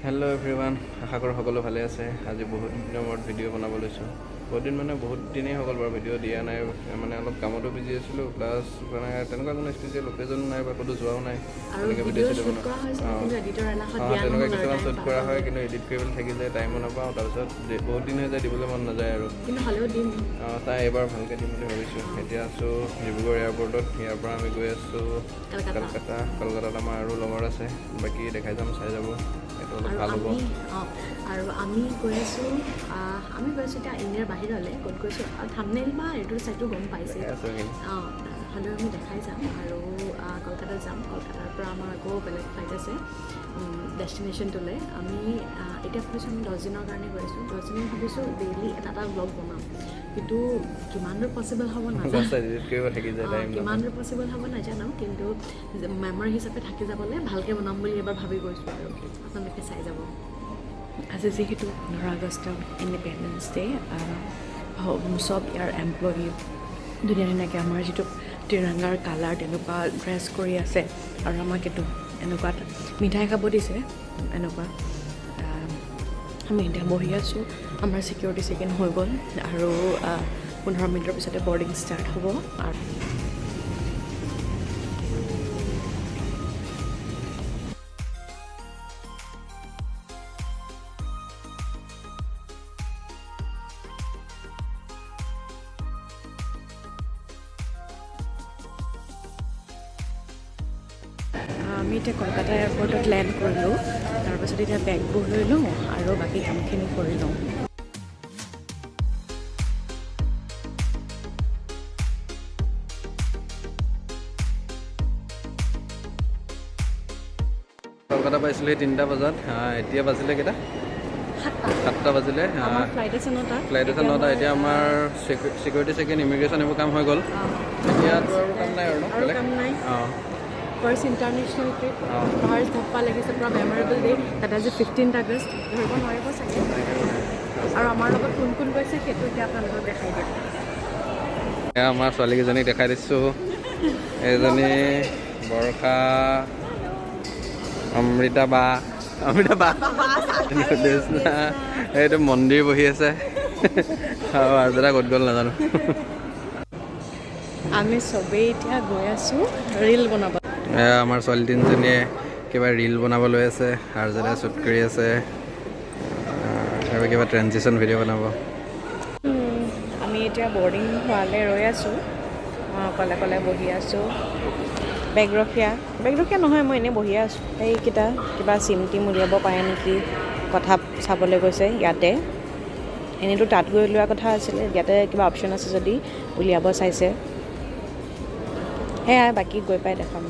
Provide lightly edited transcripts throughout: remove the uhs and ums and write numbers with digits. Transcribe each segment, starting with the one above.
Hello' everyone, আশা কৰোঁ সকলো ভালে আছে। আজি বহুত দিনৰ মূৰত ভিডিঅ' বনাব লৈছোঁ। বহুত দিন মানে বহুত দিনেই হৈ গ'ল বাৰু ভিডিঅ' দিয়া নাই। মানে অলপ কামতো বিজি আছিলোঁ, প্লাছ মানে তেনেকুৱা কোনো স্পেচিয়েল অকেজনো নাই বা ক'তো যোৱাও নাই। আৰু তেনেকৈ ভিডিঅ' চিডিঅ' শ্বুট বনোৱা কৰা হৈছে, কিন্তু এডিটৰ এলাহত দিয়া তেনেকুৱা নহ'ল আৰু কিছুমান টাইম শ্বুট পাছ কৰা হৈ হয়, গ'ল। কিন্তু এডিট কৰিবলৈ থাকি যায়, টাইমো নাপাওঁ। তাৰপিছত বহুত দিন হৈ যায়, দিবলৈ মন নাযায় আৰু। কিন্তু হ'লেও দিম। তাই এইবাৰ ভালকৈ দিম বুলি ভাবিছোঁ। এতিয়া আছোঁ ডিব্ৰুগড় এয়াৰপৰ্টত। ইয়াৰ পৰা আমি গৈ আছোঁ কলকাতা। কলকাতা। কলকাতাত আমাৰ আৰু লগৰ আছে, বাকী দেখাই যাম, চাই যাব, সেইটো অলপ আৰু ভাল হ'ব। আমি গৈ আছোঁ, আমি গৈ আছোঁ এতিয়া ইণ্ডিয়াৰ বাহিৰলৈ। ক'ত গৈছোঁ আৰু থামনেইল বা এইটো চাইটো গম পাইছে। দেখাই আছোঁ সেইখিনি। হ'লেও আমি দেখাই যাম আৰু কলকাতাত যাম। কলকাতাৰ পৰা আমাৰ আকৌ বেলেগ ফ্লাইট আছে ডেষ্টিনেশ্যনটোলৈ। আমি এতিয়া ভাবিছোঁ আমি 10 দিনৰ কাৰণে গৈ আছোঁ। 10 দিন ভাবিছোঁ ডেইলি এটা এটা ব্লগ বনাম, কিন্তু কিমান দূৰ পচিবল হ'ব নাজানো। এডিট কৰিব থাকি যায়, টাইম। কিমান দূৰ পচিবল হ'ব নাজানো, কিন্তু মেমৰি হিচাপে থাকি যাবলৈ ভালকৈ বনাম বুলি এবাৰ ভাবি গৈছোঁ আৰু আপোনালোকে চাই যাব। আজি যিহেতু 15 আগষ্ট, ইণ্ডিপেণ্ডেঞ্চ ডে, চব ইয়াৰ এমপ্লয়ী ধুনীয়া ধুনীয়াকৈ আমাৰ যিটো তিৰংগাৰ কালাৰ তেনেকুৱা ড্ৰেছ কৰি আছে আৰু আমাক এইটো এনেকুৱা এটা মিঠাই খাব দিছে এনেকুৱা। আমি এতিয়া বহি আছোঁ। আমাৰ ছিকিউৰিটি চেক ইন হৈ গ'ল আৰু 15 মিনিটৰ পিছতে বৰ্ডিং ষ্টাৰ্ট হ'ব আৰু আমি এতিয়া কলকাতা এয়াৰপৰ্টত লেণ্ড কৰিলোঁ। তাৰপাছত এতিয়া বেগবোৰ লৈ লওঁ আৰু বাকী কামখিনি কৰি লওঁ। কলকাতা পাইছিলোঁ 3টা বজাত। এতিয়া বাজিলে কেইটা? 7টা। 7টা বাজিলে। আমাৰ ফ্লাইট আছে 9টা। ফ্লাইট আছে 9টা। এতিয়া আমাৰ চিকিউৰিটি চেক ইন, ইমিগ্ৰেশ্যন এইবোৰ কাম হৈ গ'ল। এতিয়াতো আৰু কাম নাই আৰু ন? আৰু বেলেগ কাম নাই। First international trip. ফাৰ্ষ্ট ধাপ্পা লাগিছে, পূৰা মেমৰেবল ডে। তাতে আজি 15 আগষ্ট, ধৰিব নোৱাৰিব চাগে। আৰু আমাৰ লগত কোন কোন গৈছে সেইটো এতিয়া আপোনালোকক দেখাই দিম। এয়া আমাৰ ছোৱালীকেইজনীক দেখাই দিছোঁ। এজনী বৰ্ষা, অমৃতা বা, অমৃতা বা, এইটো মন্দিৰ বহি আছে আৰু আৰ্জনা ক'ত গ'ল নাজানো। আমি চবেই এতিয়া গৈ আছোঁ ৰীল বনাব। এয়া আমাৰ ছোৱালী তিনিজনীয়ে কিবা ৰীল বনাব লৈ আছে, আৰ্জনাই শ্বুট কৰি আছে আৰু কিবা ট্ৰেনজিশ্যন ভিডিঅ' বনাব। আমি এতিয়া বৰ্ডিং হোৱালৈ ৰৈ আছোঁ। মই অকলে অকলে বহি আছোঁ। বেগৰখীয়া, বেগৰখীয়া নহয়, মই এনেই বহিয়ে আছোঁ। সেইকেইটা কিবা চিম টিম উলিয়াব পাৰে নেকি কথা চাবলৈ গৈছে ইয়াতে। এনেইতো তাত গৈ উলিওৱা কথা আছিলে, ইয়াতে কিবা অপশ্যন আছে যদি উলিয়াব চাইছে। সেয়াই, বাকী গৈ পাই দেখাম।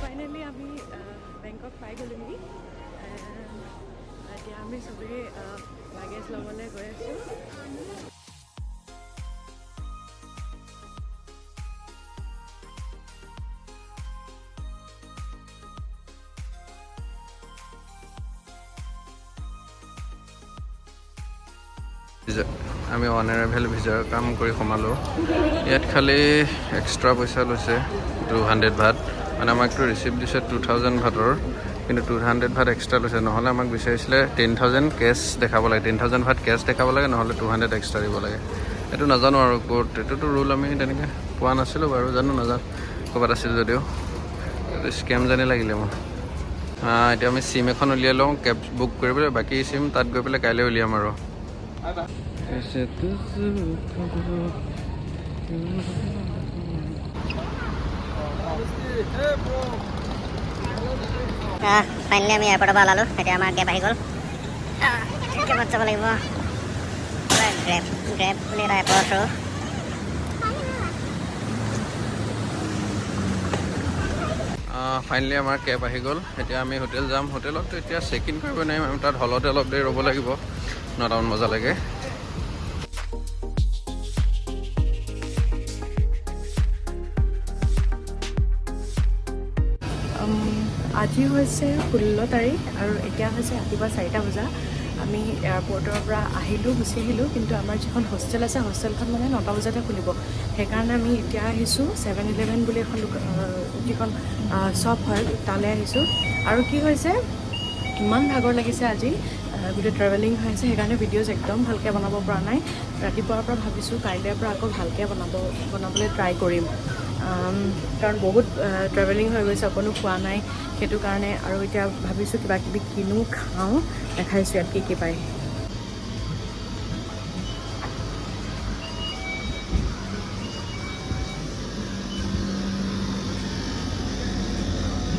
ফাইনেলি আমি বেংকক পাই গ'লোহি। এতিয়া আমি চবেই লাগেজ ল'বলৈ গৈ আছোঁ। আমি অন এৰাইভেল ভিজাৰ কাম কৰি সোমালোঁ। ইয়াত খালি এক্সট্ৰা পইচা লৈছে 200 ভাট। মানে আমাকতো ৰিচিপ্ট দিছে 2000 ভাটৰ, কিন্তু 200 ভাট এক্সট্ৰা লৈছে। নহ'লে আমাক বিচাৰিছিলে 10,000 কেছ দেখাব লাগে, 10,000 ভাট কেছ দেখাব লাগে, নহ'লে 200 এক্সট্ৰা দিব লাগে। এইটো নাজানো আৰু ক'ত এইটোতো ৰুল আমি তেনেকৈ পোৱা নাছিলোঁ বাৰু। জানো নাজানো ক'ৰবাত আছিল যদিও। এইটো স্কেম যেনে লাগিলে মোৰ। এতিয়া আমি চিম এখন উলিয়াই লওঁ কেব বুক কৰিবলৈ। বাকী চিম তাত গৈ পেলাই কাইলৈ উলিয়াম আৰু। ऐसे तुझको। ফাইনেলি আমি এয়াৰপৰ্টৰ পৰা ওলালোঁ। এতিয়া আমাৰ কেব আহি গ'ল। কেবত যাব লাগিব। গ্ৰেব, গ্ৰেব বুলি এটা এপৰ থ্ৰু। ফাইনেলি আমাৰ কেব আহি গ'ল। এতিয়া আমি হোটেল যাম। হোটেলততো এতিয়া চেক ইন কৰিব নোৱাৰিম, আমি তাত হলতে অলপ দেৰি ৰ'ব লাগিব 9টামান বজালৈকে। আজি হৈছে 16 তাৰিখ আৰু এতিয়া হৈছে ৰাতিপুৱা 4টা বজা। আমি এয়াৰপৰ্টৰ পৰা আহিলোঁ, গুচি আহিলোঁ, কিন্তু আমাৰ যিখন হোষ্টেল আছে হোষ্টেলখন মানে 9টা বজাতহে খুলিব। সেইকাৰণে আমি এতিয়া আহিছোঁ 7-Eleven বুলি এখন যিখন শ্বপ হয় তালৈ আহিছোঁ। আৰু কি হৈছে, ইমান ভাগৰ লাগিছে আজি, গোটেই ট্ৰেভেলিং হৈ আছে, সেইকাৰণে ভিডিঅ'জ একদম ভালকৈ বনাব পৰা নাই। ৰাতিপুৱাৰ পৰা ভাবিছোঁ কাইলৈৰ পৰা আকৌ ভালকৈ বনাবলৈ ট্ৰাই কৰিম, কাৰণ বহুত ট্ৰেভেলিং হৈ গৈছে, অকণো খোৱা নাই সেইটো কাৰণে। আৰু এতিয়া ভাবিছোঁ কিবা কিবি কিনো খাওঁ, দেখাইছোঁ ইয়াত কি কি পায়।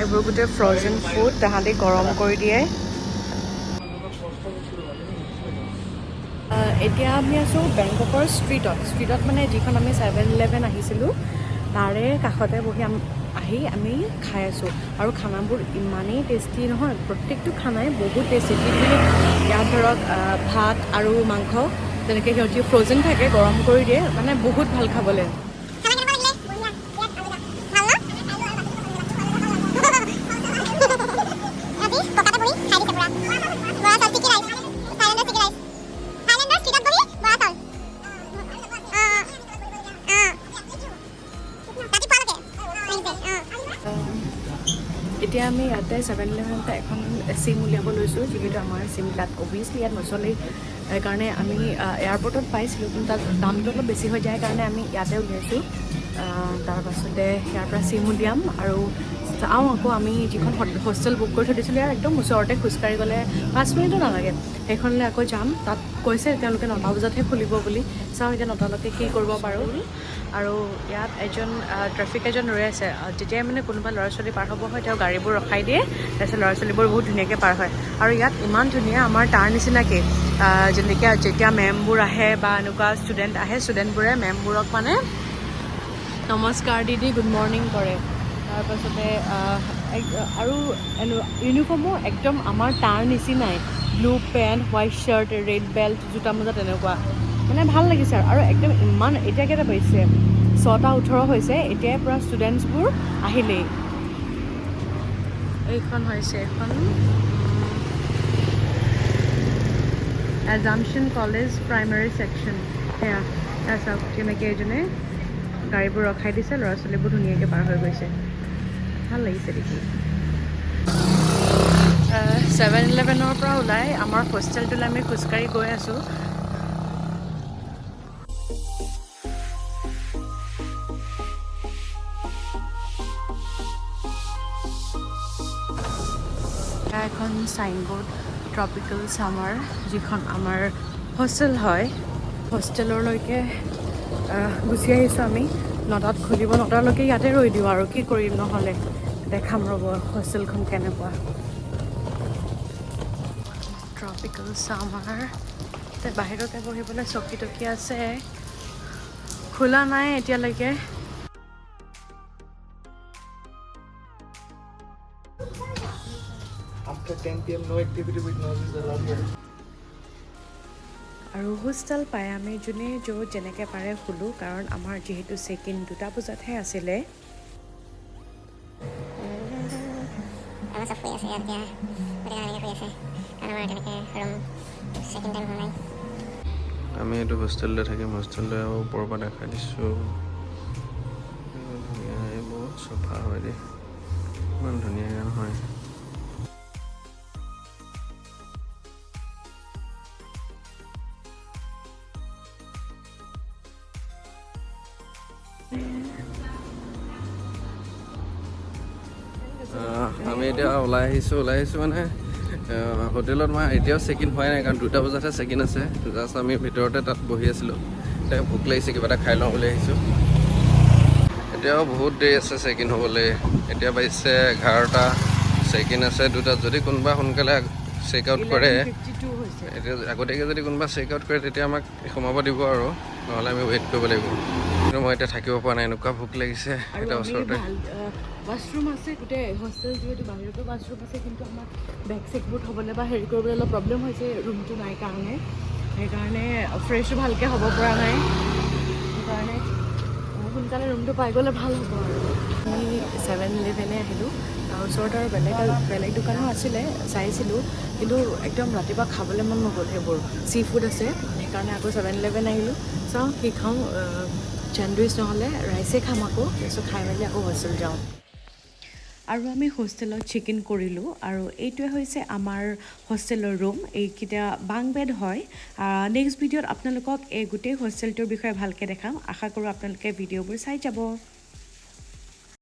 এইবোৰ গোটেই ফ্ৰজেন ফুড, তাহাঁতি গৰম কৰি দিয়ে। এতিয়া আমি আছোঁ বেংককৰ ষ্ট্ৰীটত। ষ্ট্ৰীটত মানে যিখন আমি 7-Eleven আহিছিলোঁ তাৰে কাষতে বহি আহি আমি খাই আছোঁ। আৰু খানাবোৰ ইমানেই টেষ্টি নহয়, প্ৰত্যেকটো খানাই বহুত টেষ্টি। যিখিনি ইয়াত ধৰক ভাত আৰু মাংস তেনেকৈ সিহঁতি ফ্ৰজেন থাকে, গৰম কৰি দিয়ে, মানে বহুত ভাল খাবলৈ। এতিয়া আমি ইয়াতে 7-Elevenতে এখন চিম উলিয়াব লৈছোঁ, যিহেতু আমাৰ চিম তাত অভিয়াছলি ইয়াত নচলেই, সেইকাৰণে আমি এয়াৰপৰ্টত পাইছিলোঁ, কিন্তু তাত দামটো অলপ বেছি হৈ যায় কাৰণে আমি ইয়াতে উলিয়াইছোঁ। তাৰপাছতে ইয়াৰ পৰা চিম উলিয়াম আৰু চাওঁ আকৌ আমি যিখন হোষ্টেল বুক কৰি থৈ দিছিলোঁ ইয়াৰ একদম ওচৰতে, খোজকাঢ়ি গ'লে 5 মিনিটো নালাগে, সেইখনলৈ আকৌ যাম। তাত কৈছে তেওঁলোকে 9টা বজাতহে খুলিব বুলি, চাওঁ এতিয়া 9টালৈকে কি কৰিব পাৰোঁ। আৰু ইয়াত এজন ট্ৰেফিক এজন ৰৈ আছে, যেতিয়াই মানে কোনোবা ল'ৰা ছোৱালী পাৰ হ'ব হয় তেওঁ গাড়ীবোৰ ৰখাই দিয়ে, তাৰপিছত ল'ৰা ছোৱালীবোৰ বহুত ধুনীয়াকৈ পাৰ হয়। আৰু ইয়াত ইমান ধুনীয়া আমাৰ তাৰ নিচিনাকৈ, যেনেকৈ যেতিয়া মেমবোৰ আহে বা এনেকুৱা ষ্টুডেণ্ট আহে, ষ্টুডেণ্টবোৰে মেমবোৰক মানে নমস্কাৰ দি দি গুড মৰ্ণিং কৰে। তাৰপাছতে আৰু ইউনিফৰ্মো একদম আমাৰ তাৰ নিচিনাই, blue pant, white shirt, red belt, জোতা মোজা তেনেকুৱা, মানে ভাল লাগিছে। আৰু একদম ইমান এতিয়া কেইটা বাজিছে, 6:18 হৈছে, এতিয়াই পূৰা ষ্টুডেণ্টছবোৰ আহিলেই। এইখন হৈছে এখন এজামশ্যন কলেজ প্ৰাইমাৰী ছেকশ্যন। সেয়া চাওক কেনেকৈ এজনে গাড়ীবোৰ ৰখাই দিছে, ল'ৰা ছোৱালীবোৰ ধুনীয়াকৈ পাৰ হৈ গৈছে, ভাল লাগিছে দেখি। 7-Elevenৰ পৰা ওলাই আমাৰ হোষ্টেলটোলৈ আমি খোজকাঢ়ি গৈ আছোঁ। এখন চাইনবোৰ্ড ট্ৰপিকেল ছামাৰ, যিখন আমাৰ হোষ্টেল হয়, হোষ্টেললৈকে গুচি আহিছোঁ আমি। 9টাত খুলিব, 9টালৈকে ইয়াতে ৰৈ দিওঁ আৰু কি কৰিম নহ'লে, দেখাম ৰ'ব হোষ্টেলখন কেনেকুৱা। ট্ৰপিকেল ছামাৰ, বাহিৰতে বহিবলৈ চকী টকী আছে, খোলা নাই এতিয়ালৈকে। After 10 p.m. no activity with noise is allowed here. আৰু হোষ্টেল পাই আমি যোনে য'ত যেনেকৈ পাৰে শুলোঁ, কাৰণ আমাৰ যিহেতু চেক ইন 2টা বজাতহে আছিলে। আমাৰ চব শুই আছে ইয়াত এতিয়া, গোটেই এনেকৈ শুই আছে, কাৰণ আমাৰ এতিয়ালৈকে ৰুম চেক ইন টাইম হোৱা নাই। আমি এইটো হোষ্টেলতে থাকিম, হোষ্টেলতে ওপৰৰ পৰা দেখাই দিছোঁ। ধুনীয়া, এই বহুত চফা হয় দেই, ইমান ধুনীয়া নহয়। আমি এতিয়া ওলাই আহিছোঁ, ওলাই আহিছোঁ মানে হোটেলত মই এতিয়াও চেক ইন হোৱাই নাই, কাৰণ 2টা বজাতহে চেক ইন আছে। জাষ্ট আমি ভিতৰতে তাত বহি আছিলোঁ, এতিয়া ভোক লাগিছে, কিবা এটা খাই লওঁ বুলি আহিছোঁ। এতিয়াও বহুত দেৰি আছে চেক ইন হ'বলৈ, এতিয়া বাজিছে 11টা, চেক ইন আছে 2টাত। যদি কোনোবা সোনকালে চেক আউট কৰে, এতিয়া আগতীয়াকৈ যদি কোনোবা চেক আউট কৰে তেতিয়া আমাক সোমাব দিব আৰু, নহ'লে আমি ৱেইট কৰিব লাগিব। কিন্তু মই এতিয়া থাকিব পৰা নাই, এনেকুৱা ভোক লাগিছে। আৰু এতিয়া আমি ওচৰতে ভাল ৱাছৰুম আছে গোটেই হোষ্টেল, যিহেতু বাহিৰতো ৱাছৰুম আছে, কিন্তু আমাৰ বেগ চেগবোৰ থ'বলৈ বা হেৰি কৰিবলৈ অলপ প্ৰব্লেম হৈছে ৰুমটো নাই কাৰণে। সেইকাৰণে ফ্ৰেছো ভালকৈ হ'ব পৰা নাই। সেইকাৰণে সোনকালে ৰুমটো পাই গ'লে ভাল হ'ব। আৰু আমি 7-ইলেভেনে আহিলোঁ। তাৰ ওচৰত আৰু বেলেগ বেলেগ দোকানো আছিলে, চাইছিলোঁ, কিন্তু একদম ৰাতিপুৱা খাবলৈ মন নগ'ল। সেইবোৰ চি ফুড আছে, সেইকাৰণে আকৌ 7-ইলেভেন আহিলোঁ। চাওঁ কি খাওঁ, চেণ্ডউইচ নহ'লে ৰাইচে খাম আকৌ। তাৰপিছত খাই মেলি আকৌ হোষ্টেল যাওঁ। আৰু আমি হোষ্টেলত চেক ইন কৰিলোঁ আৰু এইটোৱে হৈছে আমাৰ হোষ্টেলৰ ৰুম। এইকেইটা বাং বেড হয়। নেক্সট ভিডিঅ'ত আপোনালোকক এই গোটেই হোষ্টেলটোৰ বিষয়ে ভালকৈ দেখাম। আশা কৰোঁ আপোনালোকে ভিডিঅ'বোৰ চাই যাব।